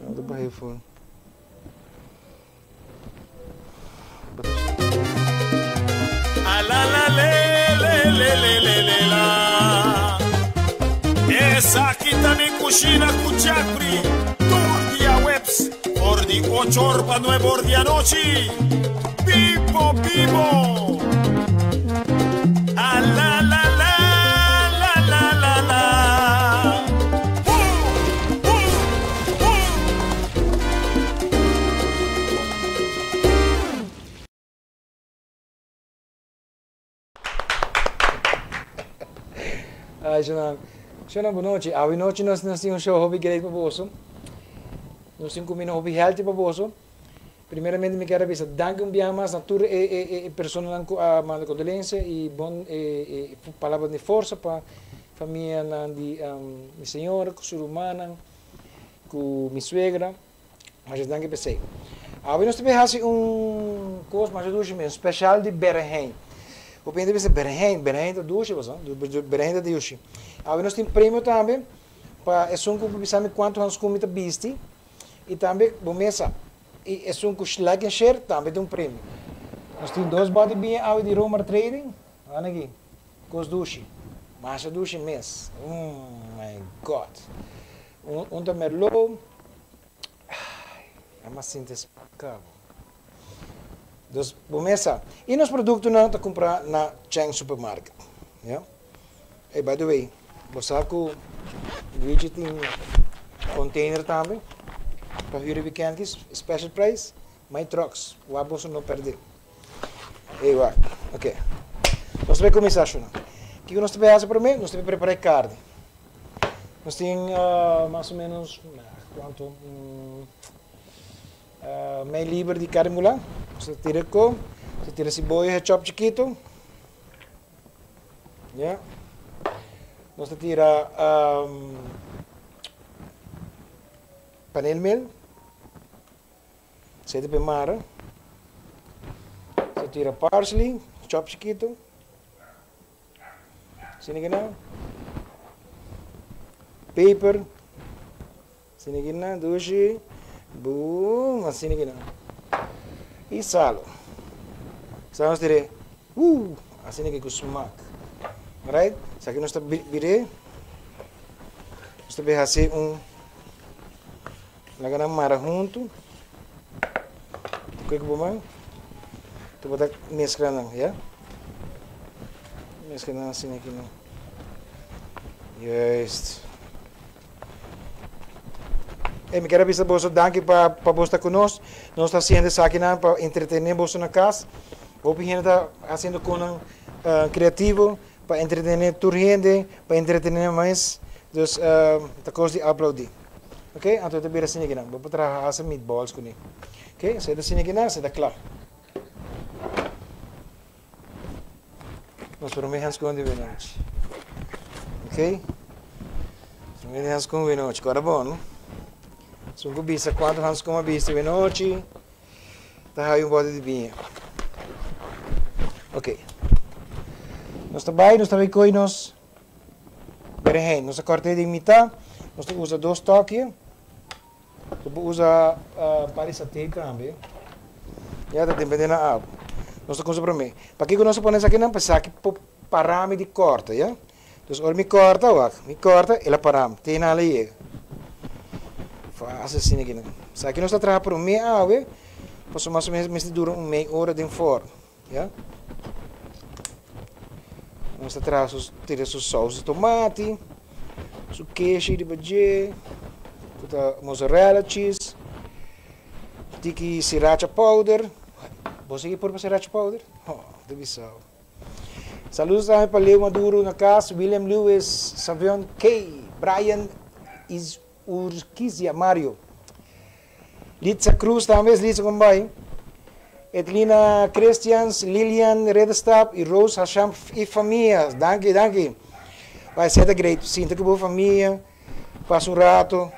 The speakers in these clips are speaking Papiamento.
No ta bahe for. A la la le le le le le le la. Esaki ta mi kushina ku Jeffrey tur dia weps for di ocho or pa nuebe or di anochi. Bibo bibo. A la la la la la la la. Boom boom boom. Ay, Shonan. Shonan, bon nochi. Awe nochi nos nos tin un show hopi great pa boso. Nos tin kumina hopi healthy pa boso. Primeramente mi kier a bisa danki un biaha mas na tur e e e personanan ku a manda kondolensia i bon e e palabra di forsa pa famianan di mi señora ku su rumannan ku mi suegra. Masha danki p'esei. Awe nos ta bin hasi un kos masha dushi mes, un special di berenhein. Hopi hende bisa berenhein, berenhein ta dushi paso, berenhein ta dushi. Awe nos tin premio tambe pa esun ku por bisa mi kuantu hanskun mi ta bisti i tambe bo mesa i esun ku like en share tambe tin un premio. Nos tin dos bòt di biña awe di Romar Trading, wak aki, kos dushi, masha dushi mes, umm my God. Un ta merlot, ay, a mas sinti smaca bo. Dus bo mesa. Y nos productonan ta cumpra na Cheng Supermarket. Ya. Hey, by the way, bo sa cu Luigi tin container tambe pa huur weekend ki special price, my trucks, wak boso no perde. Hey, wak. Ok. Nos ta bay cuminsa shona. Kico nos ta bay haci prome? Nos ta bay prepara e carne. Nos tin mas o menos cuanto mei liber di carne mula. Nos ta tira co, nos ta tira cebolla hechop chikito. Ya. Nos ta tira panelmeel. Sete pe mara. Nos ta tira parsley chop chikito. Asina ki nan. Peper. Asina ki nan. Dushi. Boom. Asina ki nan. I salo. Sa nos tir'é. Woo! Asina ki ku smak. Alright? Esaki nos ta bir'é. Nos ta bin hasi un. Laga nan mara huntu. Koe ku bo man. Tu bo ta meskla nan, ya. Meskla nan asina aki nan. Juist. Hey, mi kier a bisa boso danki pa pa boso ta ku nos. Nos ta hasiendo esakinan pa entretené boso na kas. Hopi hende ta hasiendo konan kreativo pa entretené tur hende, pa entretené nan mes. Dus ta kos di aplaudí. Ok, anto e ta bira asina kinan. Bo por traha hasta meatballs kuné. Ok, so e ta asina kinan, esei ta kla. Nos promé hanskon di wenochi. Ok, promé di hanskon wenochi. Kòrda bon, no? Esun ku bisa kuantu hanskon a bisti wenochi, ta haña un bòte di biña. Ok, nos ta bai, nos ta bai koi nos. Berenhein, nos ta kòrt'é den mitá, nos ta usa dos tòkje, bo por usa un par di saté tambe, ya ta dependé na abo. Nos ta kuminsá promé. Pakiko nos ta pone esakinan? Pa esaki por para mi di kòrta, ya. Dus ora mi kòrta, wak, mi kòrta, el a para mi, te nan a yega. Fásil asina kinan. Esaki nos ta traha promé awe, pasobra mas o ménos mester dura un mei ora den fòrno. Ya. Nos ta traha su, tira su saus di tomati, su keshi riba dje, ku ta mozzarella cheese, tiki sriracha powder. Bo sa ki por pa sriracha powder? Ho, ta bisao. Saludos tambe pa Leo Maduro na kas, William Lewis, Savion K, Brian Is Urquizia, Mario. Litza Cruz tambe es Litza con bai. Edlina Christians, Lilian Redestap y Rose Hasham y famia. Danki, danki. Bai seta great. Sinta cu bo famia, pasa un rato.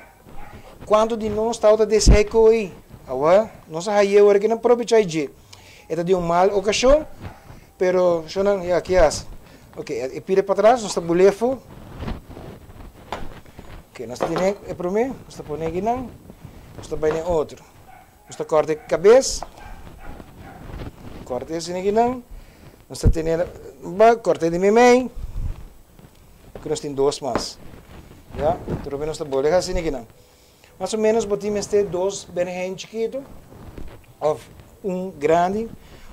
Cuanto di nos tabata desea coy? Awa, nos a haye ora ki nan probecha dje. E ta di un mal ocasion, pero shonan, ya, ki haci? Ok, e pide patras, nos ta bulefo. Ok, nos ta tene e prome, nos ta pone akinan. Nos ta bai den otro. Nos ta kòrta e kabes. Kòrta esei akinan. Nos ta tene ba kòrta di meimei. Ku nos tin dos mas. Ya, tur nos ta bole hasi akinan. Mas o menos bo tin mester dos berenhen chikitu òf un grandi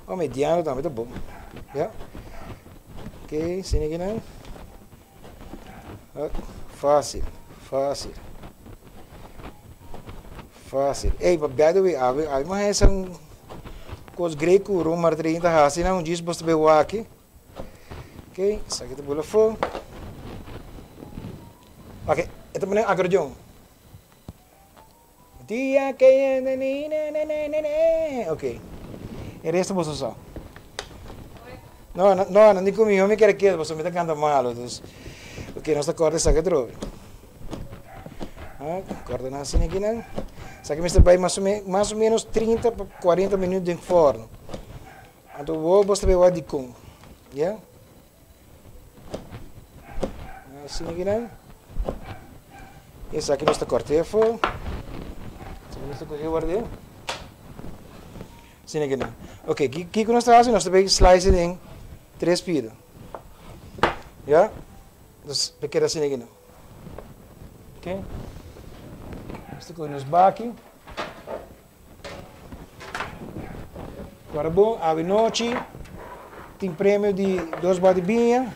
òf mediano tambe ta bon. Ya. Oké, asina akinan. Fásil, fásil. Fásil. Ey, but by the way, awe, awe mi haña un kos great ku Romar 30 hasi nan, un djis bos ta bay wak. Oké, esaki ta bula afó. Oké, e ta pone akordeon. Dia que Oké. E resto boso sa. No, no, no, no, ni conmigo mi quiere que boso mi ta canta malo, dus. Oké, nos ta corta esaki atrobe. Ah, corta nan asina aki nan. Esaki mester bai mas o me, mas o menos 30 pa 40 minuut den forno. Anto bo bos ta bai wak dikon. Ya? Asina aki nan. Esaki nos ta kòrt'é afó. Esaki nos ta kohe ward'é. Asina aki nan. Ok, kiko nos ta hasi? Nos ta bai slice den tres pida. Ya? Dus ta keda asina aki nan. Ok. Nos ta kohe nos baki. Ora bon, awe nochi tin premio di dos bòt di biña.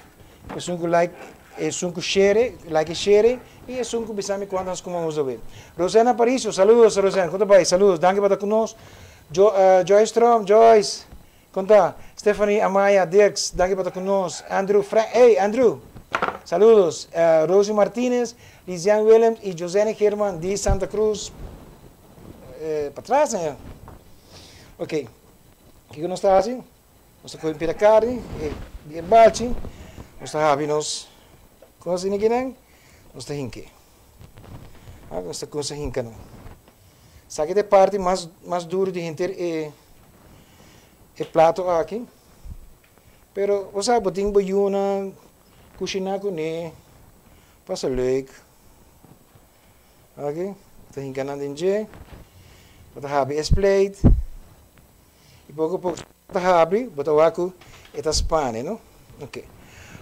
Esun ku like, esun ku share, like i share i esun ku bisa mi kuantu nos kuma usa web. Rosena Aparicio, saludos Rosena, kon ta bai? Saludos, danki pa ta ku nos. Jo, Joyce Tromp, Joyce, kon ta? Stephanie Amaya Dirks, danki pa ta ku nos. Andrew Frank, ey Andrew, saludos. Rosie Martinez, Lizian Willems i Josene Geerman di Santa Cruz. Patras na ya. Ok, kiko nos ta hasi? Nos ta kohe un pida karni di e balchi, nos ta habri nos kos asina kinan, nos ta hink'é. Nos ta kumsa hinka nan. Esaki ta e parti mas mas duru di henter e e plato aki. Pero bo sa bo tin bo yunan kushiná kuné, pasa leuk. Aki, ta hinka nan den dje. Bo ta habri e spleet. I poko poko ta habri, bo ta wak ku e ta spane, no? Ok.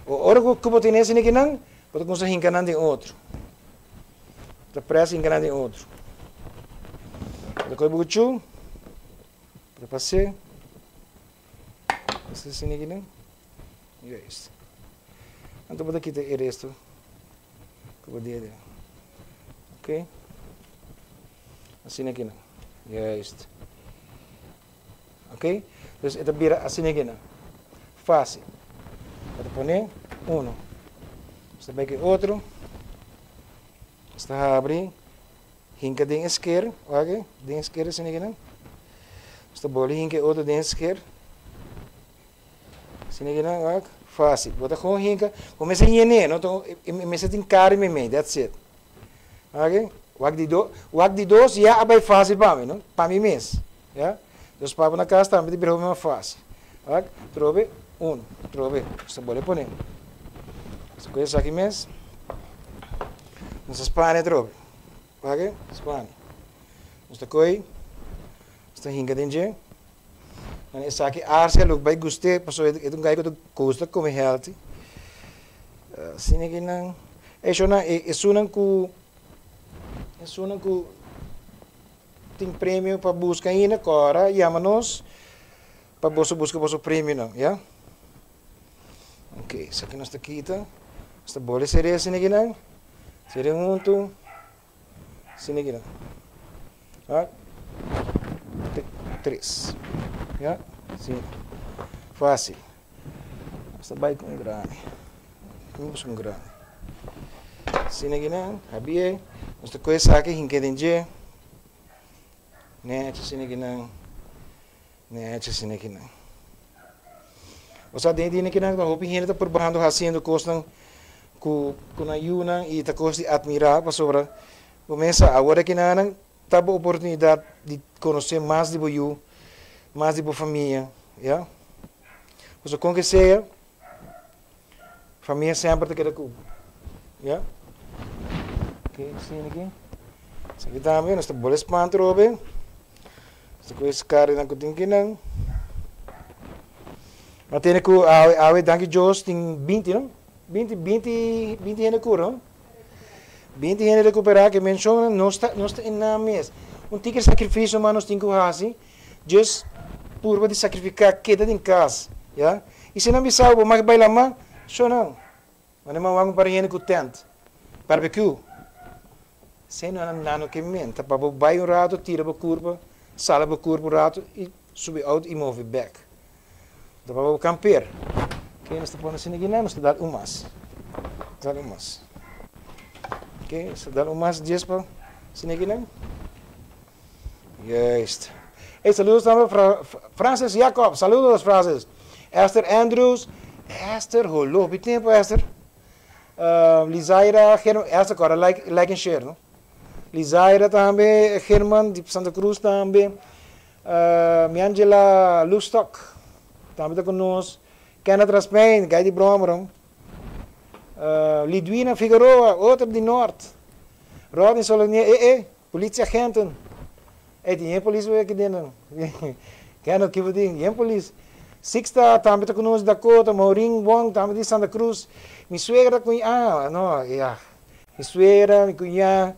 Ora ku bo tene esei kinan, bo ta kuminsá hinka nan den otro. Bo ta près hinka nan den otro. Bo ta kohe bo kuchú, bo ta pas'é. Pas'é asina kinan. Juist. Anto bo ta kita e resto. Ku bo dede. Ok. Asina aki nan. Juist. Ok. Dus e ta bira asina aki nan. Fácil. Bo ta pone uno. Nos ta bai ku e otro. Nos ta habri. Hinka den e sker. Wak den e sker asina aki nan. Nos ta boli hinka e otro den e sker. Asina ki nan wak fácil. Bo ta gewoon hinka, bo mester yené, no ta e mester tin kari meimei, that's it. Ok, wak di do, wak di dos ya a bai fácil pa mi, no, pa mi mes, ya. Dus pa bo na kas tambe ta bira hopi mas fácil. Wak, trobe un, trobe, nos ta bole pone. Nos ta kohe esaki mes, nos ta spane atrobe, wak, spane. Nos ta kohe, nos ta hinka den dje. Nan esaki Arcia lo bai gust'é pasobra e ta un gai ku ta gusta kome healthy. Asina ki nan e shownan e esunnan ku esunnan ku tin premio pa buska ainda kòrda yama nos pa boso buska boso premionan ya. Ok esaki nos ta kita nos ta bole sere asina ki nan sere huntu. Asina aki nan. A, tres. Ya, asina. Fácil. Nos ta bai ku un grandi. Mi busca un grandi. Asina aki nan, habié. Nos ta kohe esaki hink'é den dje. Nèchi asina aki nan. Nèchi asina aki nan. Osea den e dia aki nan ta hopi hende ta probando hasiendo kosnan ku ku nan yunan i ta kos di atmirá pasobra bo mes sa awor aki nan ta bo oportunidat di konosé mas di bo yu, mas di bo famia, ya. Pasobra kon ke sea famia semper ta keda ku bo, ya. Oke asina aki. Esaki tambe nos ta bole span atrobe. Nos ta kohe skarinan ku tin kinan. Ma tene ku awe awe danki Dios tin binti no? Binti binti binti hende kura no? Binti hende rekuperá ke menshonnan nos ta nos ta enan mes. Un tiki sakrifisio mas nos tin ku hasi just purba di sakrifiká keda den kas ya. I si nan bisa bo bo make bai laman shonnan. Mane ma wak un par hende ku tent, barbecue. Esei no nan no ke menta pa bo bai un rato tira bo kurpa, sala bo kurpa un rato i subi auto i move bek. Ta pa bo kampeer. Oke, nos ta pone asina aki nan, nos ta dal un mas. Dal un mas. Oke, nos ta dal un mas djes pa asina aki nan. Juist. Hey, saludos tambe fra Francis Jacob. Saludos, Francis. Esther Andrews. Esther, holo, hopi tempo, Esther. Lizaira, German, Esther, kora like, like and share, no? Lizaira tambe, German, di Santa Cruz tambe. Miangela Lustok, tambe ta ku nos. Kenneth Rasmijn, gai di Brommer. Lidwina Figueroa, otro di Noord. Rodney Solonier, eh, eh. Politieagenten. Ey tin yen polis aki den nan. Kenneth kibo tin yen polis. Sixta tambe ta ku nos Dakota, Maureen Wong tambe di Santa Cruz. Mi suegra ku ah no ya. Mi suegra, mi cuña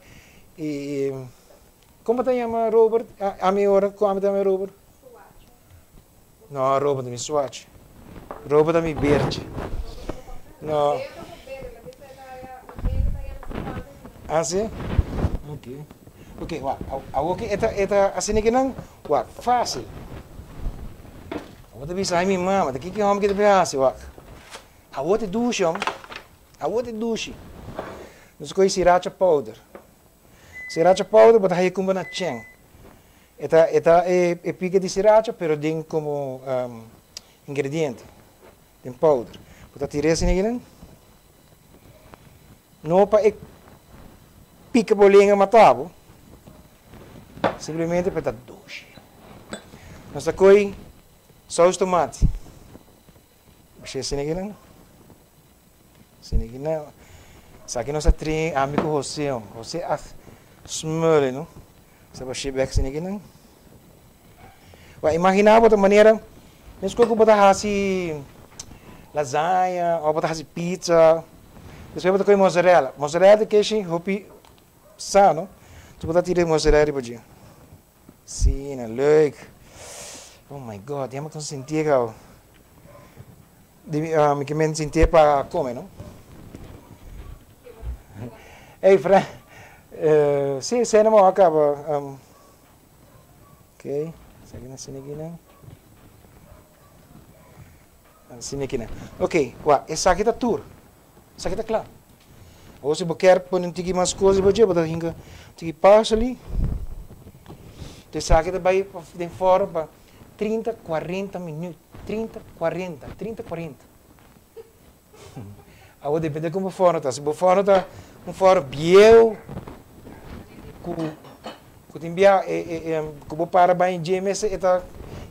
y como ta yama Robert? Ami ora ku ami ta yama Robert? No Robert ta mi suachi. Robert ta mi berchi. No. Ah si? Ok. Ok, wak. Awor ki e ta e ta asina ki nan, wak, fácil. Awor ta bisa, ai mi mama, ta kiko e hòmber ki ta bin hasi, wak. Awor ta dushi, hòmber. Awor ta dushi. Nos kohe sriracha powder. Sriracha powder bo ta haña kumpra na Chen. E ta e ta e pika di sriracha pero den komo ingrediente, den powder. Bo ta tira esei akinan. No pa e pika bo lenga mata bo, simplemente pa e ta dushi. Nos ta kohe saus tomati. Basha esei akinan. Esei akinan. Esaki nos a train ami ku Jose. Jose a smule no. Sa bash'é bek asina kinan. Wak, imaginá bo ta manera, meskos ku bo ta hasi lasaña òf bo ta hasi pizza, despues bo ta kohe mozzarella. Mozzarella ta keshi hopi sano, entonces bo ta tira e mozzarella riba dje. Asina, leuk. Oh my God, ya mi ta sintié kaba. Mi ke men sintié pa kome, no? Ey, Fran, si, sena mo a kaba. Ok, esaki na asina akinan. Asina akinan. Ok, wak, esaki ta tur. Esaki ta kla. Awor si bo kier pone un tiki mas kos riba dje, bo ta hinka un tiki parsley. Esaki ta bai den forno pa 30, 40 minuut. 30, 40, 30, 40. Awor depende kon bo forno ta. Si bo forno ta un forno bieu ku ku tin bia e e ku bo para bai dje mester e ta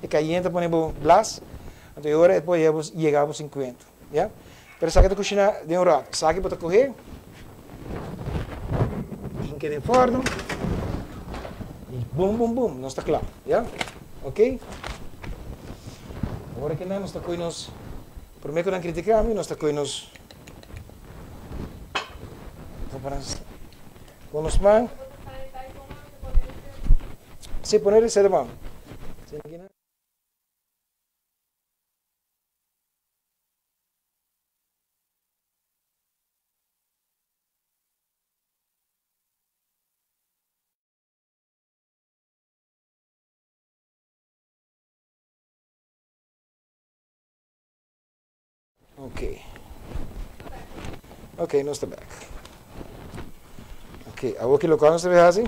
e kayente pone bo blas, anto e ora e por yega bo 50, ya. Pero esaki ta kushiná den un rato. Esaki bo ta kohe, hinka den forno i bum bum bum nos ta kla, ya. Ok. Awor akinan nos ta kohe nos. Prome ku nan kritiká mi, nos ta kohe nos ku nos man. Sí, pone reseta pa mi. Ok. Ok, nos ta back. Ok, awor ki lokual nos ta bay hasi?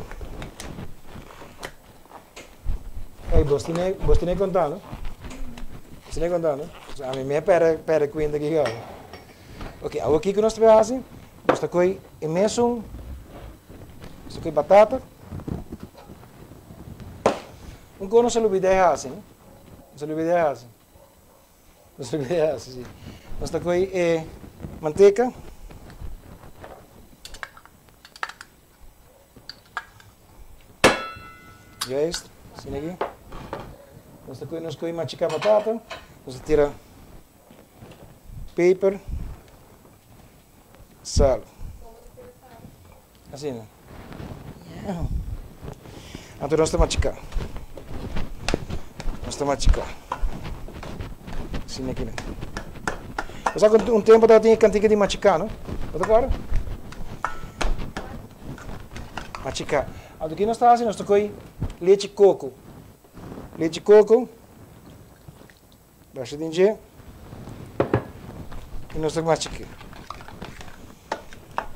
Ey, bos tine, bos tine kontá, no? Bos tine kontá, no? So, ami me perde, perde kuenta aki kaba. Ok, awor kiko nos ta bay hasi? Nos ta koy e mesun, nos ta koy batata. Un kos nos a lubidá e hasi, no? Nos a lubidá e hasi. Nos ta koe hasi, si. Nos ta koe e manteka. Juist, asina aki. Nos ta kohe nos kohe machiká batata, nos ta tira peper, sal. Asina. Anto nos ta machiká. Nos ta machiká. Asina aki nan. Bo sa ku un tempu tabatin e kantika di machiká, no? Bo ta kòrda? Machiká. Anto ki nos ta hasi? Nos ta kohe lechi koko. Lechi koko. Basha den dje. I nos ta machiké.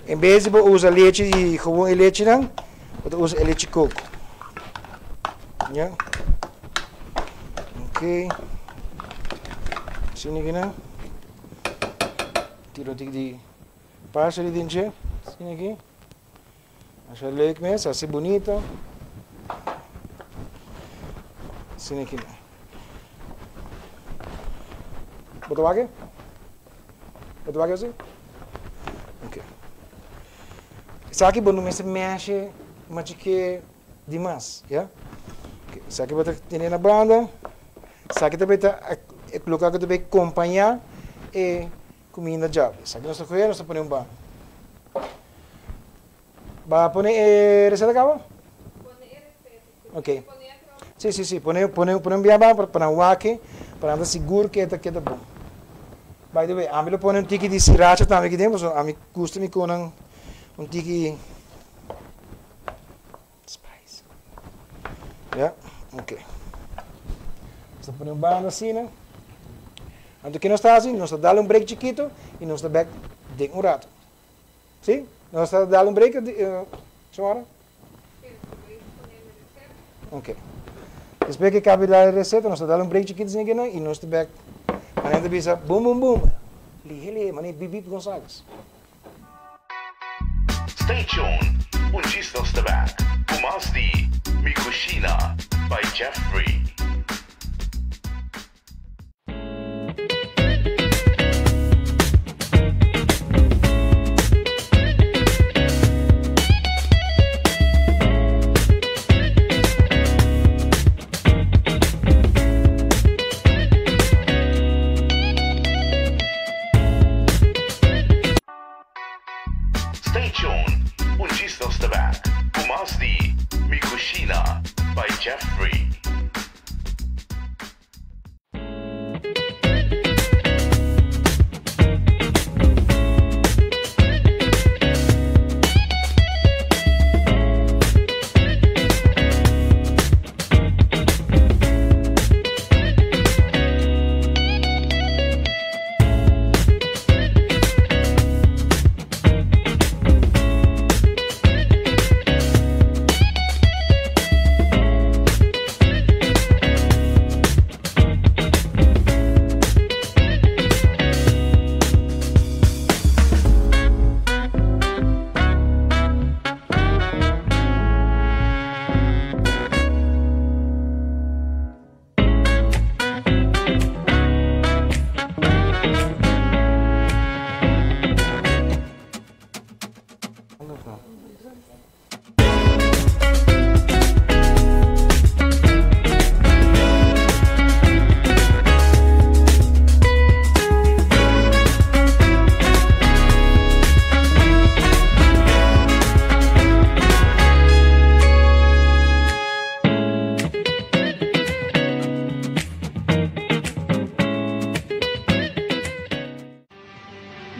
En bes di bo usa lechi di gewoon e lechinan, bo ta usa e lechi koko. Ya. Ok. Asina kinan. Tira un tiki di parsley den dje. Asina aki. Masha leuk mes, hasi bunito. Asina aki. Bo ta wak e? Bo ta wak e así? Ok. Esaki bo no mester meshe machike dimas, ya? Ok, esaki bo ta tene na banda. Esaki ta bay ta e loke ku ta bay kompañá e Kuminda djabi. Esaki nos ta kohe, nos ta pone un banda. Ba pone e reseta kaba? Pone e reseta. Ok. Si, si, si. Pone, pone, pone un bia ba pa nan wak pa nan ta sigur ke ta keda bon. By the way, ami lo pone un tiki di sriracha tambe aki den, pasobra ami gusta mi konan un tiki spice. Ya, ok. Nos ta pone un banda asina. Anto ke nos ta hasi? Nos ta dal un break chikito i nos ta bek den un rato. Si? Nos ta dal un break, Xiomara? Ok. Despues ke kabi dal e reseta, nos ta dal un break chikito asina kinan i nos ta bek. Manera ta bisa bum bum bum, lihe lihe, manera Bip Bip Gonzales. Stay tuned, un djis nos ta back cu mas di Mi Cushina by Jeffrey. Stay tuned, un djis nos ta back cu mas di Mi Cushina by Jeffrey.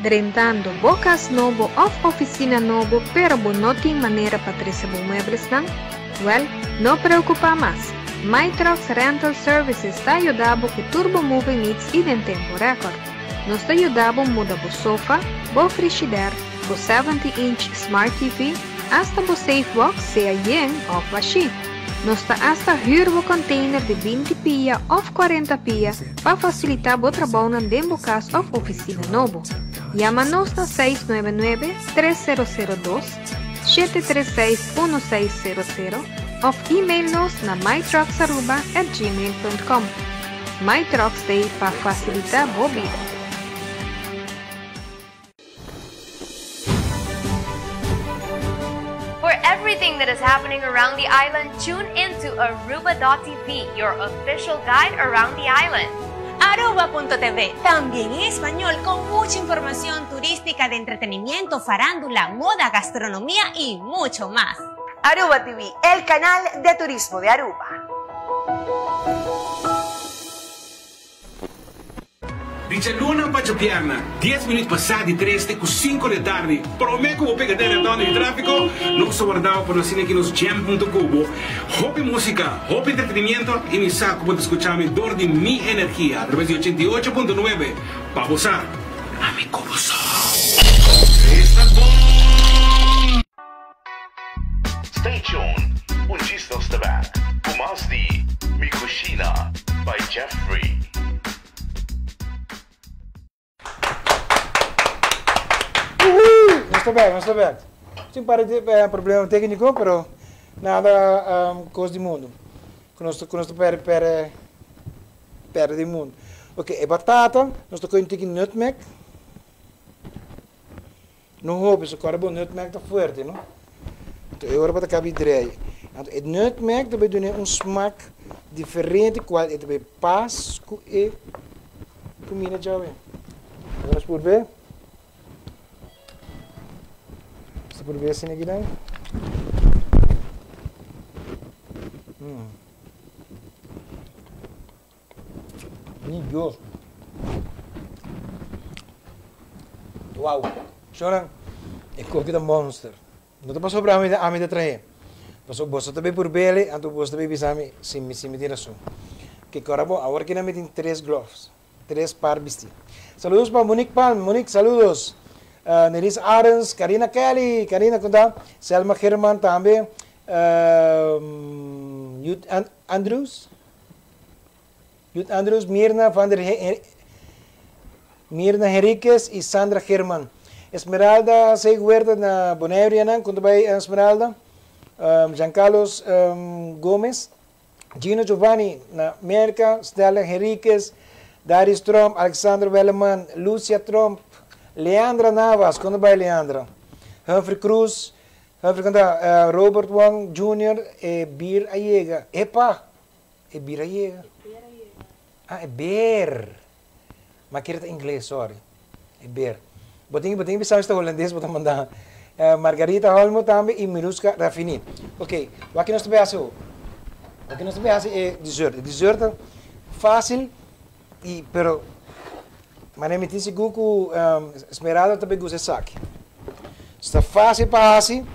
Drentando bo kas nobo òf ofisina nobo pero bo no tin manera pa trese bo mueblesnan? Wèl, no preokupá mas! MyTrucks Rental Services ta yuda bo ku tur bo moving needs i den tempu rèkòrt. Nos ta yuda bo muda bo sofa, bo frishidèr, bo 70 inch smart TV, Asta bo safe box sea yen of bashí. Nos ta asta hür bo container di 20 pia of 40 pia pa facilitá bo trabounan den bo cas of oficina nobo. Yama nos na 699 3002, 736 1600 of email nos na mytrucksaruba@gmail.com. My Trucks t'ei pa facilitá bo bida. For everything. Everything that is happening around the island, tune into Aruba.tv, your official guide around the island. Aruba.tv, también en español, con mucha información turística de entretenimiento, farándula, moda, gastronomía y mucho más. Aruba TV, el canal de turismo de Aruba. Di djaluna pa djabièrnè, dies minüt pasá di tres te ku sinku di atardi, promé ku bo pega den rètònde di tráfiko, nos ta warda bo pa nos asina ki nos jam huntu ku bo. Hopi músika, hopi entretenimiento i mi sa ku bo ta skucha mi dor di mi energia atraves di 88.9 pa bo sa. Ami ku bo so. Esta bon! Stay tuned, un djis nos ta back ku mas di Mi Cushina by Jeffrey. Nos ta bek, nos ta bek. Tin par di problema técnico, pero nada um, cos di mundo. Cu nos, cu nos ta perde, perde, perde di mundo. Ok, e batata, nos ta coge un tiki nutmeg. No hopi, so kòrda bo nutmeg ta fuerte, no? Anto e ora bo ta kabi drei. Anto e nutmeg ta bai dun'é un smak diferente kual e ta bai pas ku e kuminda djawe. Awor nos purbe. Nos ta purbe asina akinan. Mm. Mi Dios. Wow. Shonan, e koki ta monster. No ta pasobra ami ami ta trahe. Pasobra boso ta bay por bele, anto boso ta bay bisa mi si mi si mi tin rason. Ke kora bo, awor kina mi tin tres gloves, tres par bisti. Saludos pa Monique Palm, Monique saludos. Uh, Nerissa Arends, Karina Kelly, Karina kon ta? Selma German tambe. Uh, Jut Andrews. Jut Andrews, Mirna van der Mirna Henriquez y Sandra German. Esmeralda Sey Huerta na Bonaire nan, con ta bay Esmeralda? Um, Giancarlos um, Gomez, Gino Giovanni na Merca, Stella Henriquez, Darius Trump, Alexander Welleman, Lucia Trump, Leandra Navas, con ta bay Leandra? Humphrey Cruz, Humphrey con ta, uh, Robert Wong Jr., e Bir a yega. Epa! E bir a yega. Ah, e ber. Ma kere ta ingles, sorry. E ber. Bo tin, bo tin bisa ta holandes, bo ta manda. Uh, Margarita Holmo tambe y Miruska Raffini. Ok, waki nos ta bay haci ho? Waki nos ta bay haci e dessert. E dessert ta fácil y pero manera mi tin sigur cu um, Esmeralda ta bay gusta esaki. Sta fácil pa haci.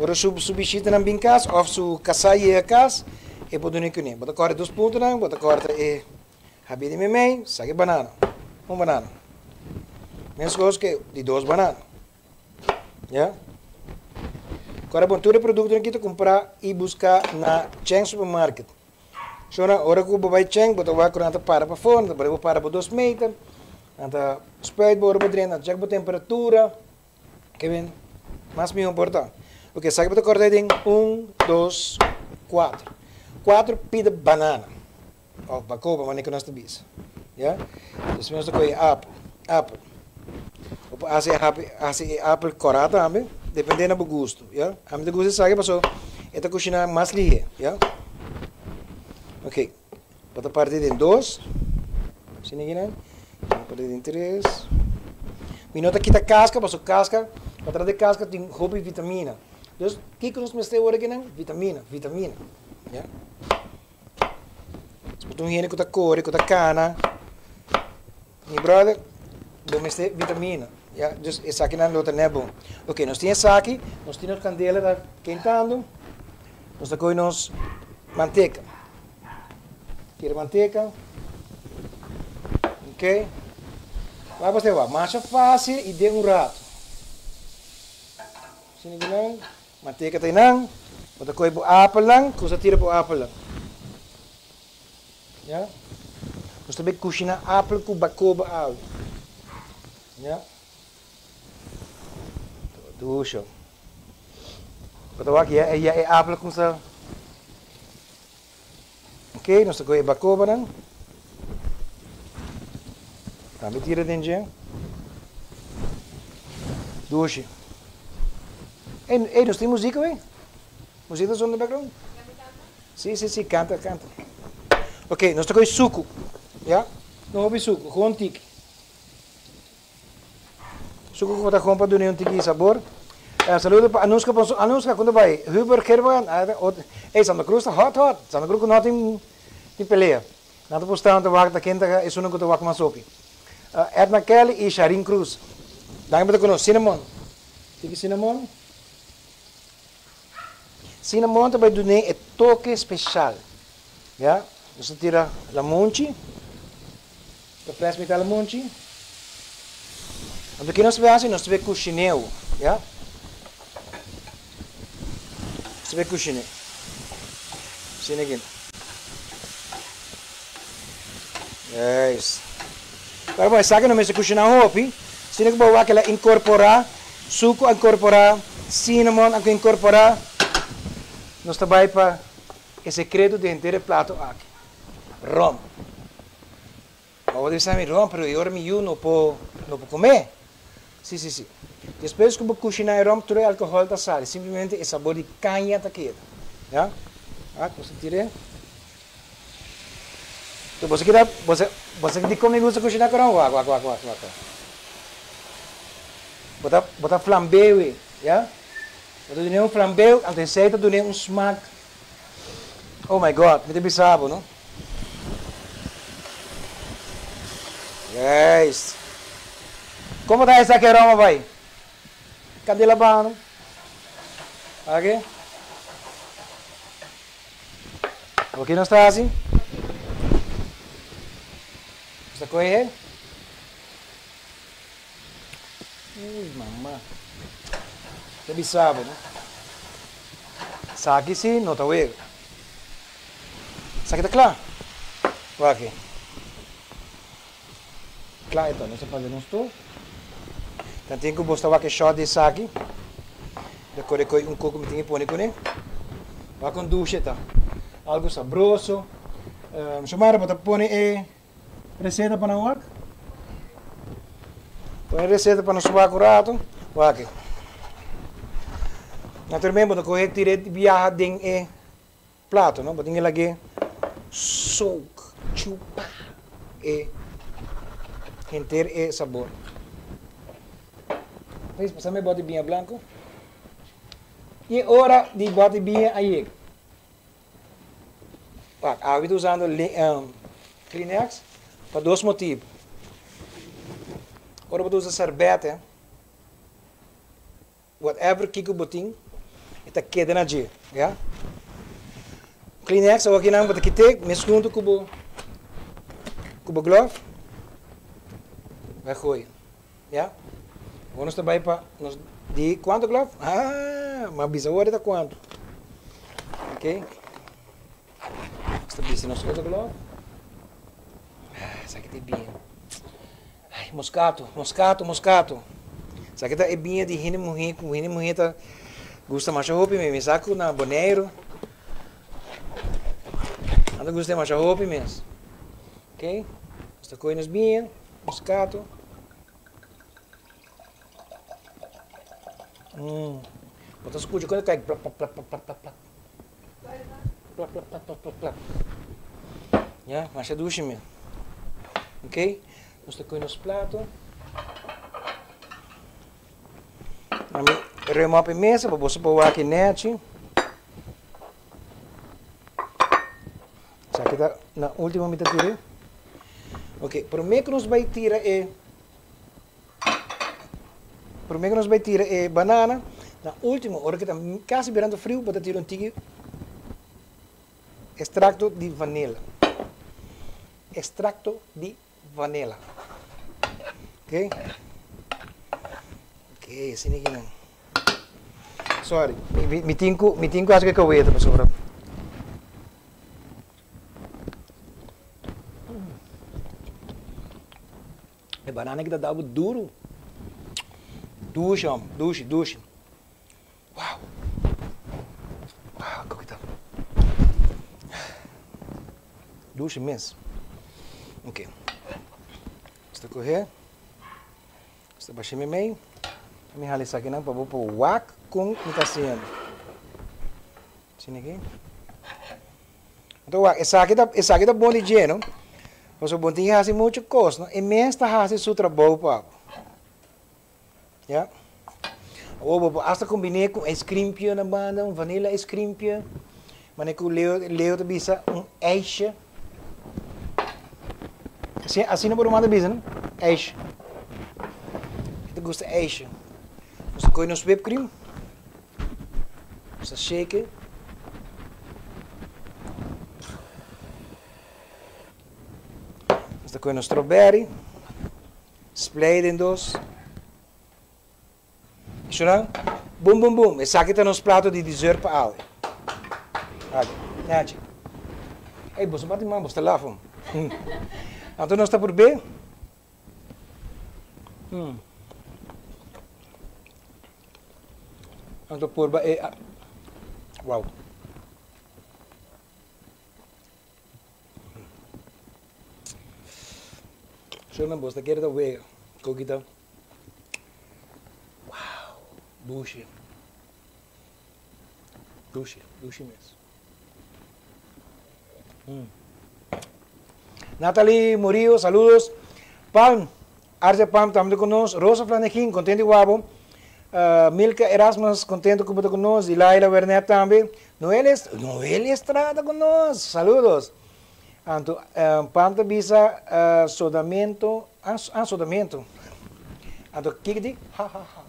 Ora su, su bishitanan bin cas of su casá yega cas, e por duna kuné. Bo ta corta dos puntonan, bo ta corta e habí di meimei, saca e banana. Un banana. Mescos ke di dos banana. Ya. Corda bon, tur e productonan aki ta cumpra y busca na Cheng Supermarket. Shona, ora ku bo bai Cheng, bo ta wak ku nan ta para pafó, nan ta pone bo para bo dos meter, nan ta spuit bo ora bo drenta, nan ta check bo temperatura. Ke ben mas mihó por ta. Ok, esaki bo ta kòrta den un, dos, kuater. Kuater pida banana òf bakoba manera ku nos ta bisa. Ya. Despues nos ta kohe apel, apel. Bo por hasi e hasi e apel kòrá tambe, depende na bo gusto, ya. Ami ta gusta esaki pasobra e ta kushiná mas lihé, ya. Ok, bo ta parti den dos, asina kinan, bo ta parti den tres. Mi no ta kita kaska pasobra kaska, patras di kaska tin hopi vitamina. Dus kiko nos mester ora kinan? Vitamina, vitamina, ya. Si bo ta un hende ku ta kore, ku ta kana, mi brother, bo mester vitamina, ya. Dus esakinan lo ta net bon. Ok, nos tin esaki, nos tin nos kandela ta kentando, nos ta kohe nos manteka. Tira manteka. Ok. Wak bo wak, masha fácil i den un rato. Asina kinan. Manteka ta einan, bo ta kohe bo apelnan, kusa tira bo apelnan. Ya. Nos ta bay kushina apel ku bakoba awe. Ya. Dusho. Bo ta wak ya, ya e apel kumsa. Ok, nos ta kohe e bakobanan. Tambe tira den dje. Dushi. Ey, ey, nos tin muziek awe? Muziek ta zona den background? Si, si, si, kanta, kanta. Ok, nos ta kohe suku, ya? No hopi suku, gewoon tiki. Suku ku bo ta gewoon pa duna un tiki di sabor. Saludo pa Anuska Ponson. Anuska, kon ta bai? Huber Gerban, ey, Santa Cruz ta hot hot. Santa Cruz ku no tin tin pelea. Nan ta postá nan ta wak ta ken ta esunnan ku ta wak mas hopi. Edna Kelly i Sharin Cruz. Danki pa ta ku nos. Cinnamon. Tiki cinnamon. Cinnamon ta bai dun'é e toke special. Ya, nos ta tira lamunchi. Ta press mitad lamunchi. Anto ki nos ta bai hasi? Nos ta bai kushin'é. Ya. Nos ta bai kushin'é. Asina aki. Juist. Pero bon, esaki no mester kushiná hopi, sino ku bo wak el a inkorporá suku, a inkorporá cinnamon, a inkorporá. Nos ta bai pa e sekreto di henter e plato aki, rom. Bo por bisa mi, rom, pero e ora mi yu no por no por kom'é. Sí, sí, sí. Despues ku bo kushiná e rom, tur e alkohòl ta sali, simplemente e sabor di kaña ta keda. Ya? Wak, nos ta tir'é. Enton boso keda, boso, boso dikon mi gusta kushiná ku ron? Wak, wak, wak, wak, wak. Bo ta, bo ta flambeu e, ya? Bo ta dun'é un flambeu, anto esei ta dun'é un smak. Oh my God, mi ta bisa bo, no? Juist. Kon bo ta hesa ke ron a bai? Kandela baha, no? Aki. Oke nos ta hasi? Nos ta kohe? Uy mama. Ta bisa bo no. Saki si no ta wega. Saki ta kla. Wak aki. Kla e ta. Nos ta paga nos tur. Tantin ku bos ta wak e shot di esaki. Ta kore koi un koko mi tin ke pone kuné. Wak kon dushe ta. Algo sabroso. Xiomara bo ta pone e reseta pa nan wak? Pone e reseta pa nos wak un rato. Wak. Naturalmente bo ta kohe tira e biaha den e plato no. Bo tin ke lag'é soak, chupa e henter e sabor. Please pasami e bòt di biña blanko. I e ora di bòt di biña a yega. Wak, awe mi ta usando Kleenex pa dos motibu. Ora bo ta usa sèrbètè, Whatever kiko bo tin, e ta keda na dje, ya. Kleenex awor kinan bo ta kite mes hunto ku bo ku bo glove, bai gooi, ya. Awor nos ta bai pa nos di kuantu glove? Ah, m'a bisa awor ta kuantu. Ok, nos ta bisti nos otro glove. Ah, esaki ta e bien. Ay, moscato, moscato, moscato. Esaki ta e biña di hende muhé ku hende muhé ta gusta masha hopi mes. Mi sa ku na Boneiru nan ta gusta e masha hopi mes. Ok, nos ta kohe nos biña, moscato. Mm, bo ta skucha kon e kai plak plak plak plak plak plak. Plak plak plak plak plak plak. Ya, masha dushi mes. Ok, nos ta kohe nos plato. Ami rema op e mesa pa boso por wak e nechi. Esaki ta na ultimo mi ta tira. Ok, prome ku nos bai tira e Prome ku nos bai tira e banana, na ultimo ora ku ta kasi birando friu bo ta tira un tiki estrakto di vanila. Estrakto di vanila. Ok. Ok, asina ki nan. Sorry, mi, mi tin ku, mi tin ku hasi ku e kaweta pasobra. E banana ki ta dabo duru. Dushi hom, dushi, dushi. Wow. Wow, koki ta. Dushi mes. Ok. Nos ta kohe. Nos ta basha meimei. Mi hala esakinan pa bo por wak kon mi ta hasiendo. Asina aki. Anto wak, esaki ta, esaki ta bon di dje, no? Pasobra bo no tin ke hasi muchu kos, no? E mes ta hasi su trabou pa bo. Ya. Awor bo por hasta kombiné ku un ijskrimpje na banda, un vanilla ijskrimpje. Manera ku Leo, Leo ta bisa, un ijsje. Asina, asina bo ruman ta bisa, no? Ijsje. E ta gusta ijsje. Nos ta kohe nos whipped cream. Nos ta shake. Nos ta kohe nos strawberry. Splay den dos. Shona, bum bum bum, esaki ta nos plato di dessert pa awe. Hadi, Nachi. Ey, boso bati man, boso ta laf hom. Anto nos ta purbe. Mm. Anto purba e... Wow. Shona, boso ta kere ta wega. Kokita. Wow, dushi. Dushi, dushi mes. Mm. Natalie Murillo, saludos. Palm, Arja Palm tambe con nos. Rosa Flanegin, contento guapo. Uh, Milka Erasmus, contento ku con nos. Delilah Wernet tambe. Noel, Noel Estrada con nos. Saludos. Anto, um, Pam ta bisa uh, sodamento, ah, ah, sodamento. Anto, kiko di? Ha, ha, ha.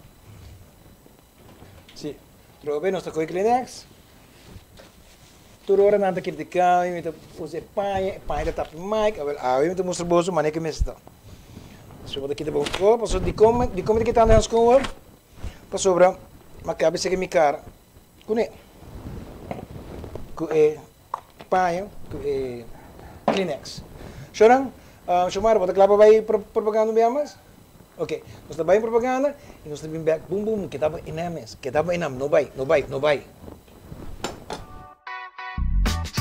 Si, trobe nos ta koe Kleenex. Tur ora nan ta kritika mi, mi ta usa e paña, e paña ta tapa mic. Awel, awe mi ta mustra boso manera ku mi sta. So bo ta kita bo kor, pasobra dikon, dikon mi ta kitando e hanskon awor? Pasobra mi a kaba di seka mi kara kuné, ku e paña, ku e Kleenex. Shonan, Shomara, bo ta kla pa bai propaganda un bia mas? Ok, nos ta bai propaganda y nos ta bin bek bum bum, keda bo inam mes, keda bo inam, no bai, no bai, no bai.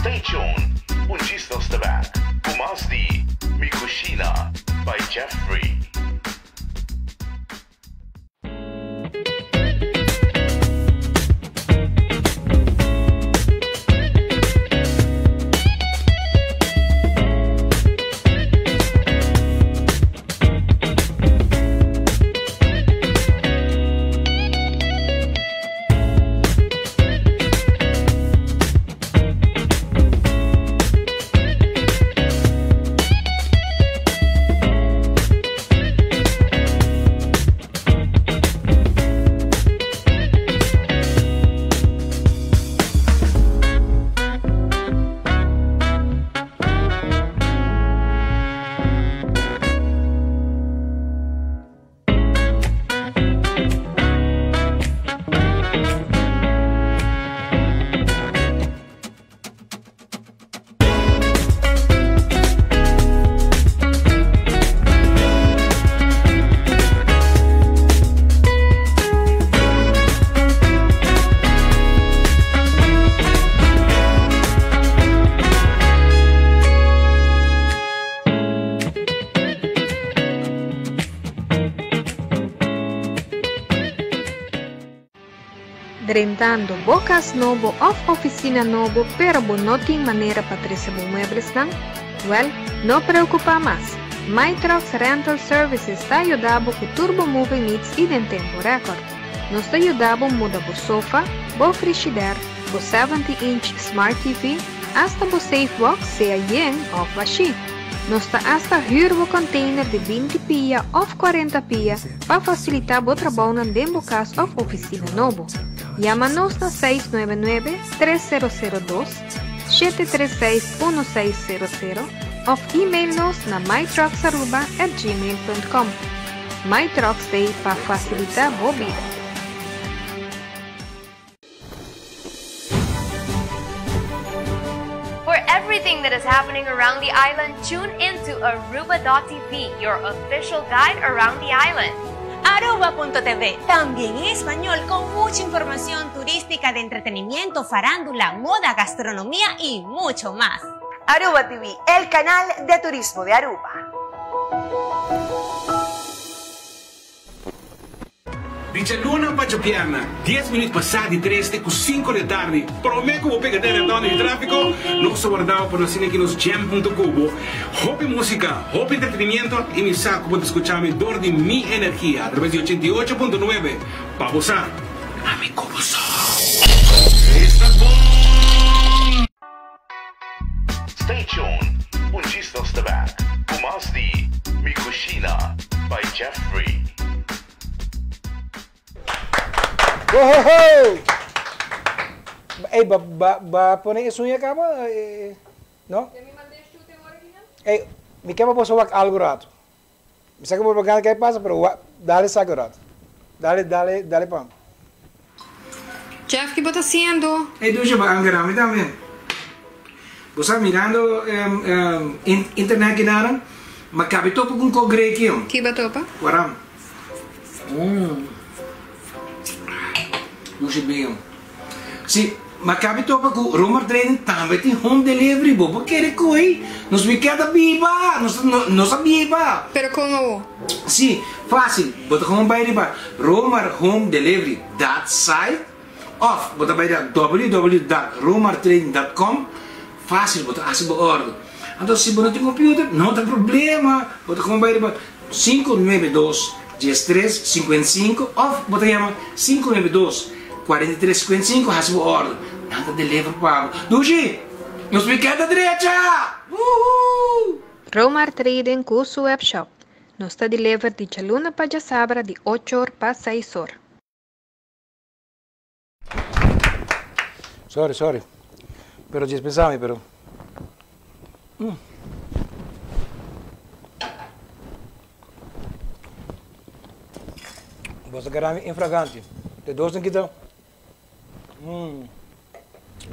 Stay tuned, un djis nos ta bek cu mas di Mi Cushina by Jeffrey. Drentando bo cas nobo of oficina nobo pero bo no tin manera pa trece bo mueblesnan? Wel, no preocupa mas! My Trucks Rental Services ta yuda bo cu tur bo moving needs y den tempo record. Nos ta yuda bo muda bo sofa, bo frishider, bo 70 inch Smart TV, hasta bo safe box sea yen of bashi. Nos ta hasta huur bo container di 20 pia of 40 pia pa facilita bo trabounan den bo cas of oficina nobo. Yama nos na 699 3002 736 1600 of email nos na mytrucksaruba@gmail.com. My Trucks t'ey pa facilita bo bida. For everything that is happening around the island, tune into Aruba.tv, your official guide around the island. Aruba.tv, también en español, con mucha información turística de entretenimiento, farándula, moda, gastronomía y mucho más. Aruba TV, el canal de turismo de Aruba. Di djaluna pa djabièrnè, dies minüt pasá di tres te ku sinku di atardi, promé ku bo pega den rètònde di tráfiko, nos ta wardá bo pa nos asina ki nos jam huntu ku bo. Hopi músika, hopi entretenimiento i mi sa ku bo ta skuchá mi dor di mi energia atraves di 88.9 pa bo sa. Ami ku bo so. Esta bon! Stay tuned, un djis nos ta back ku mas di Mi Cushina by Jeffrey. Wohoho! Ey, ba, ba, ba pone e suña caba? No? Ey, mi ke pa boso wak algo rato. Mi sa ke bo gana ke pasa, pero wak, dale saco rato. Dale, dale, dale pam. Jeff, ki bo ta haciendo? Ey, Dusha, ba angera mi tambe. Bo sa mirando internet kinaran, ma cabe topa cu un co grey kion. Ki ba topa? Waram. Mmm. Dushi bien. Si, ma cabe topa cu Romar Trading tambe tin home delivery. Bo por kere coy. Nos mi keda biba. Nos nos a biba. Pero con awo? Si, facil. Bo ta gewoon bay riba romarhomedelivery dot site. Of bo ta bai na www dot romartrading dot com, fácil bo ta hasi bo order. Anto si bo no tin computer, no ta problema, bo ta como bai riba 592 13 55 of bo ta yama 592 43 55 hasi bo order. Nan ta deliver pa bo. Dushi! Nos weekend ta drecha! Woohoo! Romar Trading ku su webshop. Nos ta deliver di djaluna pa djasabra di ocho or pa seis or. Sorry, sorry. Pero djis pensa mi, pero. Mm. Boso gara mi infraganti. De dos en kita. Mm.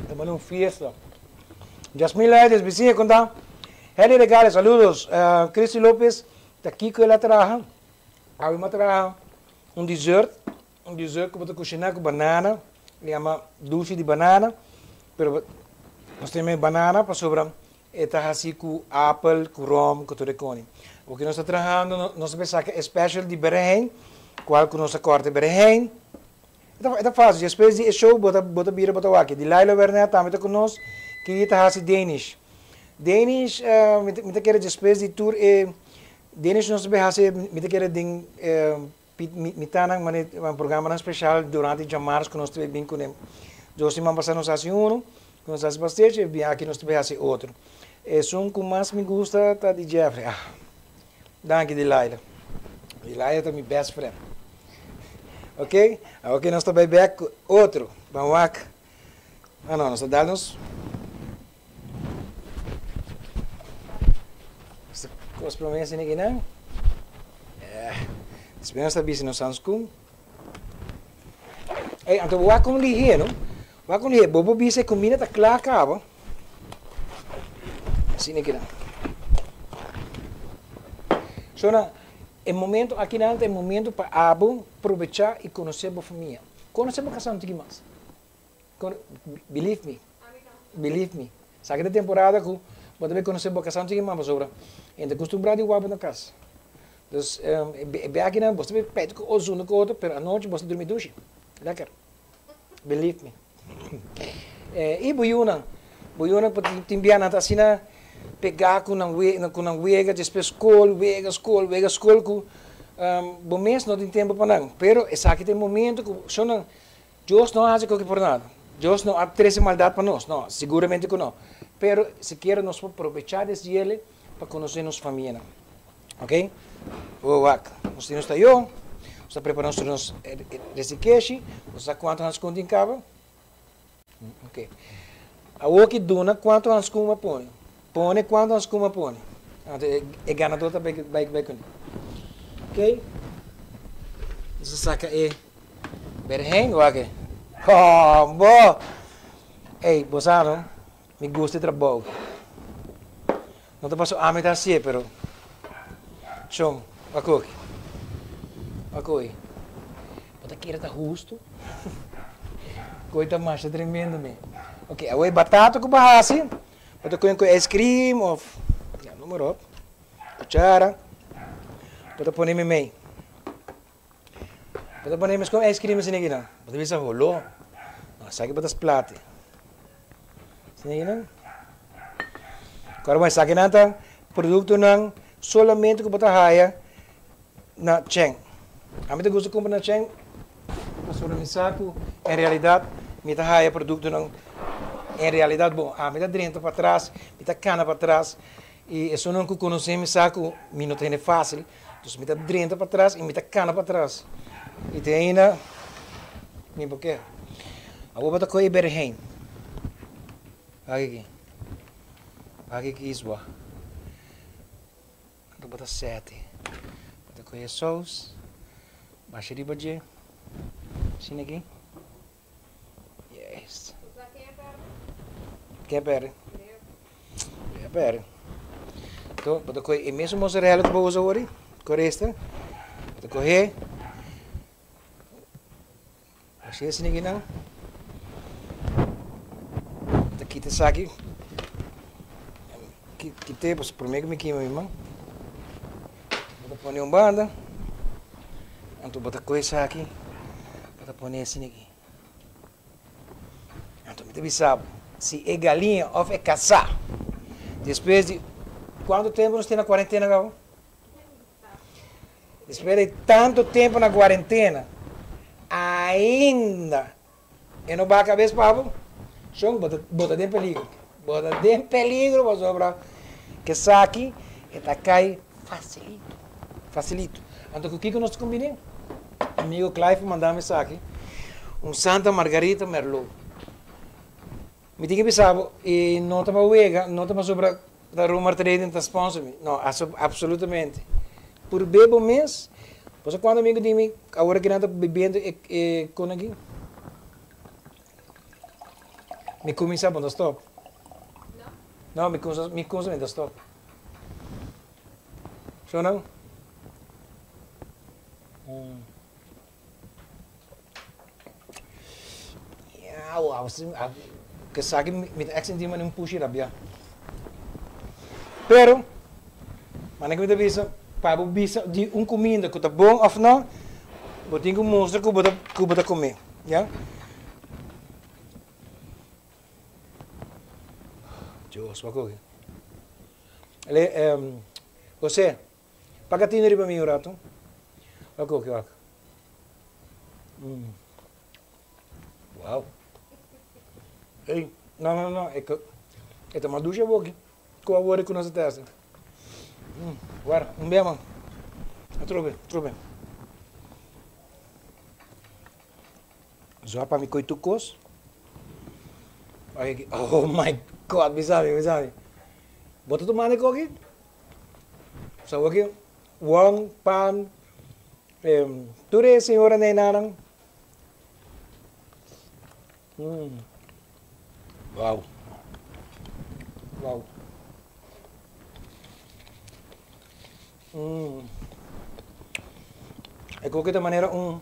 Ta manda un fiesta. Jasmine Laides, vizinha, conta. Henry Regales, saludos. Uh, Cristi Lopez, ta Kiko el a traha. Awe mi a traha un dessert, un dessert ku bo ta kushiná ku banana, e yama dushi di banana, pero nos ta yama e banana pasobra e ta hasi ku apel, ku rom, ku tur e koni. Oke nos ta trahando, nos ta bay saka e special di berehein, kual ku nos a kòrta e berehein. E ta e ta fásil, despues di e show bo ta bo ta bira bo ta wak. Delilah Wernet tambe ta ku nos, ki ta hasi Danish. Danish mi ta mi ta kere despues di tur e Denish nos ta bay haci mi ta kere den mitanan mane programanan special durante djamars cu nos ta bay bin cune. Dos siman pasa nos haci uno, cu nos haci pastechi y bin aki nos ta bay haci otro. Esun cu mas mi gusta ta di Jeffrey. Ah, danki Delilah. Delilah ta mi best friend. Ok, awo nos ta bay bek cu otro. Ban wak. Ah no, nos ta dal nos. Kos promé asina aki nan. Despues nos ta bisti nos hanskun. Ey, anto bo wak kon lihé, no? Wak kon lihé. Bo por bisa e kuminda ta kla kaba. Asina aki nan. So nan, e momento aki nan ta e momento pa abo probechá i konosé bo famia. Konosé bo kasá un tiki mas. Believe me, believe me. Sa ki ta temporada ku bo ta bai konosé bo kasá un tiki mas pasobra e ta kustumbrá di wak bo na kas. Dus e biakinan bo ta bai pleita ku otro zunda ku otro pero anochi bo ta drumi dushi. Lekker. Believe me. I bo yunan, bo yunan por tin bia nan ta asina pegá ku nan ku nan wega despues skol, wega, skol, wega, skol ku bo mes no tin tempu pa nan. Pero esaki ta e momento ku shon nan Dios no a haci koki por nada. Dios no a trece maldad pa nos, no, siguramente cu no. Pero sikiera nos por probecha des yele pa conoce nos famianan. Ok? Bo wak, nos tin nos tayo, nos ta prepara nos nos resikeshi, bo sa cuanto hanskun tin caba? Ok. Awoki duna cuanto hanskun bo a pone. Pone cuanto hanskun bo a pone. Anto e ganador ta bai bai cune. Ok? Nos ta saca e. Berhen wak e. Hombo! Ey, bo sa no, mi gusta e trabou. No ta paso ami ta hacié, pero shon, wak oki. Wak oki. Bo ta kere ta husto? Koe ta masha tremendo mi. Ok, awor e batata ku bo hasi, bo ta kohe ku ice cream of, ya, noem maar op, cuchara, bo ta pone meimei. Bo ta pone meskon ice cream asina aki nan. Bo ta bisa holó. No, esaki bo ta splati. Asina aki nan. Kòrda bon, esakinan ta produktonan solamente ku bo ta haya na Cheng. Ami ta gusta kumpra na Cheng pasobra mi sa ku en realidat mi ta haya produktonan en realidat bon. Ami ta drenta patras, mi ta kana patras i esunnan ku konosé mi sa ku mi no ta hende fásil. Dus mi ta drenta patras i mi ta kana patras. I te ainda mi por ke. Awor bo ta kohe e berehein. Wak aki. Wak aki iswa. Anto bo ta sete. Bo ta kohe e sous. Basha riba dje. Asina aki. Yes. Ken perde? Ken perde? Anto, bo ta kohe e mesun mozzarella ku bo usa awor, ku resta. Bo ta kohe. Así asina aki nan. Bo ta kita esaki. Kit'é pasobra promé ku mi kima mi man. Bo ta pone un banda. Anto bo ta kohe esaki, bo ta pone asina aki. Anto mi ta bisa bo, si e galiña òf e kasá, despues di kuantu tempu nos tin na kuarentena kaba? Despues di tantu tempu na kuarentena, ainda e no baha kabes pa bo, shon, bo ta bo ta den peligro. Bo ta den peligro pasobra esaki e ta kai fasilito, fasilito. Anto ku kiko nos ta kumbiné? Amigo Clive a manda mi esaki, un Santa Margarita Merlot. Mi tin ke bisa bo, e no ta pa wega, no ta pasobra ta Rumar Trading ta sponsor mi. No, absolutamente. Purb'é bo mes. Bo sa kuantu amigo di mi awor aki nan ta bebiendo e e kon aki? Mi kuminsá bo no ta stòp. No, mi kumsa mi kumsa mi ta stòp. Shonnan? Ke sa ki mi ta sinti manera un pushi rabia. Pero, manera ku mi ta bisa, pa bo bisa di un kuminda ku ta bon òf no, bo tin ku mustra ku bo ta ku bo ta kume, ya. Dios, wak oki. Le, Jose, Paga tino riba mi un rato. Wak oki wak. Mm. Wow. Ey, no, no, no, e, e ta mas dushi aboki ku awor ku nos a testa. Mm, guarda, un bia man. Atrobe, atrobe. Zwa pa mi koi tur kos. Oye, oh my God, bisa mi, bisa mi. Bo ta tumando e koki? So awor wong, pan, tur e señora nenanan. Mm. Wow. Wow. Mm. E koki ta manera un,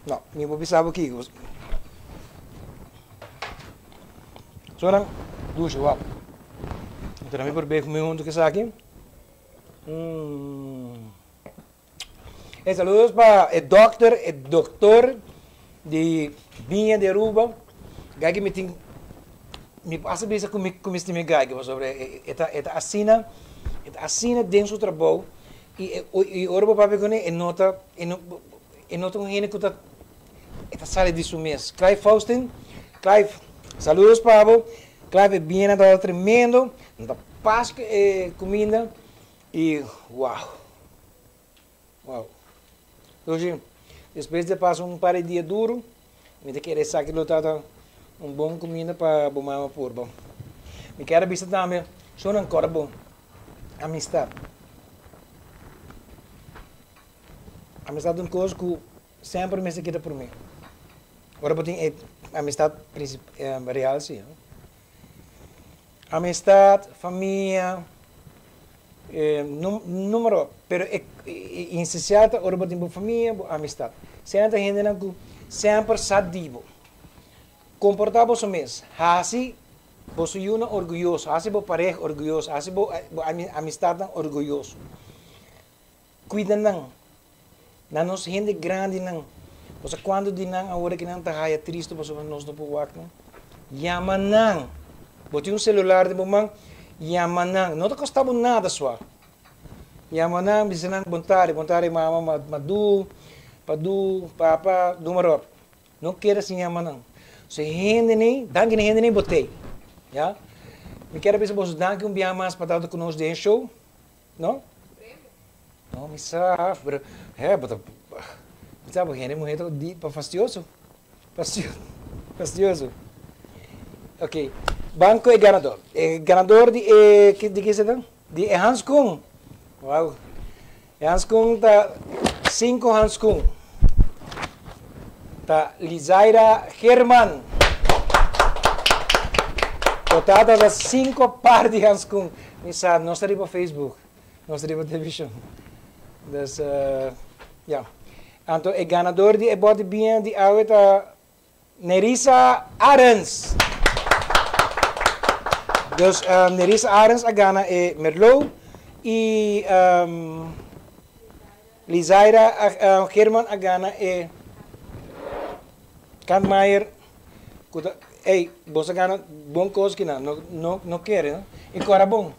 no, mi por bisa bo kiko. So nan, dushi, wow. Entonces mi por bebe mi hunto ku esaki. Mm. E saludos pa e dokter, e doktor di Viña di Aruba. Gaki mi tin, mi pasa bisa ku mi ku mi stima e gaki pasobra e ta e ta asina, e ta asina den su trabou i i ora bo papia kuné e no ta e no e no ta un hende ku ta e ta sali di su mes. Clive Faustin, Clive saludos pa bo. Clive e biñanan tabata tremendo, nan ta pas ku e kuminda i wow. Wow. Doshi, despues di a pasa un par di dia duru, mi ta kere esaki lo tabata un bon kuminda pa bo mama purba. Mi kier a bisa tambe, shownan kòrda bo amistat. Amistat ta un kos ku semper mester keda promé. Ora bo tin e amistat real si. Amistad, famia, numero, pero e esencial ta ora bo tin bo famia, bo amistad. Esei ta hendenan ku semper sa di bo. Komportá boso mes, hasi boso yunan orguyoso, hasi bo pareha orguyoso, hasi bo amistadnan orguyoso. Kuida nan, na nos hende grandinan. Bo sa kuantu di nan awor aki nan ta haya tristu pasobra nos no por wak nan? Yama nan! Bo tin un selular den bo man, yama nan. No ta kosta bo nada sua. Yama nan, bisa nan bon tardi, bon tardi mama, madu, padu, papa, noem maar op. No keda sin yama nan. So e hendenan, danki na e hendenan bo tei. Ya. Mi kier a bisa boso danki un bia mas pa tabata ku nos den e show. No? No, mi sa, pero he, bo ta, mi sa bo hende muher ta di pa fastioso. Fastioso. Fastioso. Ok, ban ku e ganador. E ganador di e, di ki esei ta? Di e hanskun. Wow. E hanskun ta sinku hanskun. Ta Lizaira German. Total ta sinku par di hanskun. Mi sa, nos ta riba Facebook. Nos ta riba television. Dus, ya. Anto e ganador di e bòt di biña di awe ta Nerissa Arends. Dus Nerissa Arends a gana e Merlot y Lizaira Geerman a gana e Kantmaier. Cu ta, ey, boso a gana bon cos kinan, no, no, no kere, no? Y cora bon.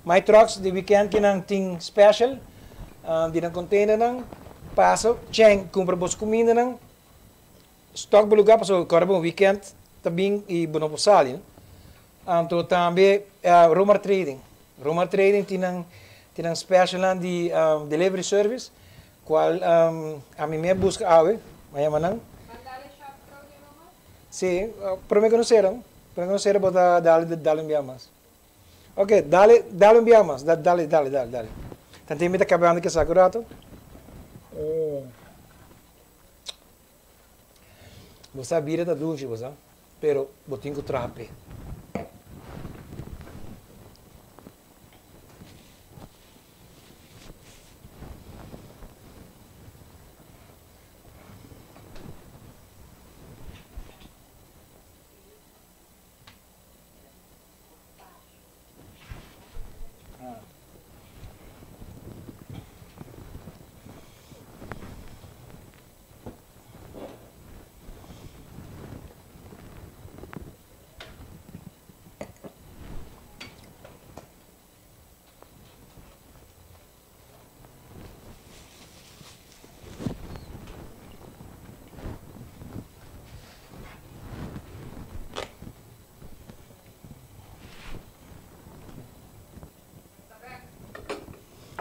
My Trucks di weekend kinan tin special di nan containernan. Pasa, chen, cumpra boso cumindanan. Stock bo lugar pasobra kòrda bo weekend ta bin i bo no por sali no. Anto tambe Romar Trading. Romar Trading tin nan tin nan specialnan di delivery service cual ami mi a busca awe mi a yama nan. Si, prome ku no sera no. Prome ku no sera bo ta dal dal un bia mas. Ok, dale dale un bia mas. Dale dale dale dale. Tanten mi ta kabando kisas un rato. Bo sa bida ta dushi bo sa, pero bo tin ku traha p'e.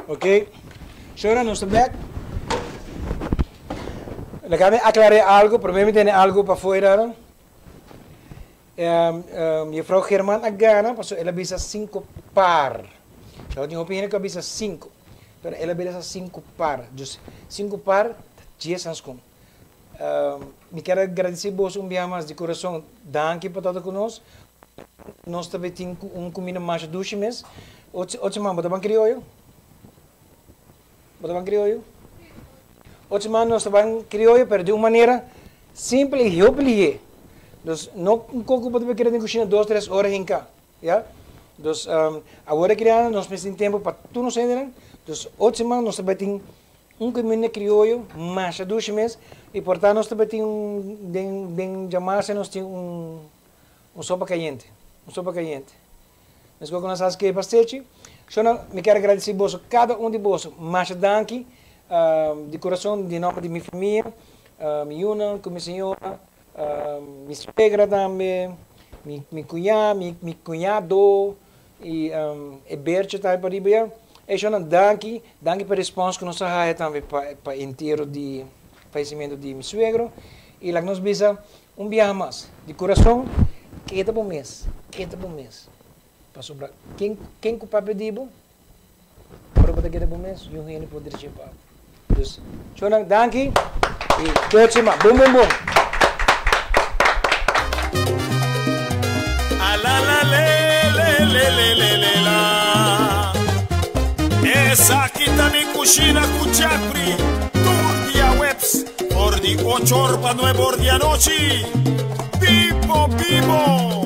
Ok, Shora nos ta bek. Laga mi aclaré algo, prome mi tene algo pa fuera. Um, um, juffrouw German a gana, paso el a bisa cinco par. Yo tin hopi hende ku a bisa cinco, pero el a bisa cinco par. Dus cinco par, dies hanskun. Mi kier a gradisí boso un bia mas di kurason. Danki pa tabata ku nos. Nos ta bay tin un kuminda masha dushi mes. Otro siman bo ta ban krioyo? Bo ta ban krioyo? Otro siman nos ta ban krioyo pero di un manera simpel i hopi lihé. Dus no un koko bo ta bay keda den kushina dos tres ora hinká. Ya. Dus awor aki nos mester tin tempu pa tur nos hendenan. Dus otro siman nos ta bay tin Un kuminda krioyo masha dushi mes i por ta nos tabatin un den den djamarse nos tin un un sopa kayente un sopa kayente meskos ku nos hasi ke pastechi shona mi kier agradesi boso kada un di boso masha danki di kurason di nomber di mi famia mi yunan ku mi señora mi suegra tambe mi mi kuña mi mi kuñado I e bercho ta pariba ya. E shownan danki, danki pa e respons ku nos a haya tambe pa pa entiero di fayecimento di mi suegro. I laga nos bisa un biaha mas, di kurason, keda bo mes, keda bo mes. Pasobra ken ken ku papia di bo, ora bo ta keda bo mes, yun hende por drecha pa bo. Dus, shownan danki i tot siman. Bum bum bum. Alalalalelelelelelelá Esaki ta mi kushina ku Jeffrey Tur dia weps for di ocho or pa nuebe or di anochi Bibo bibo!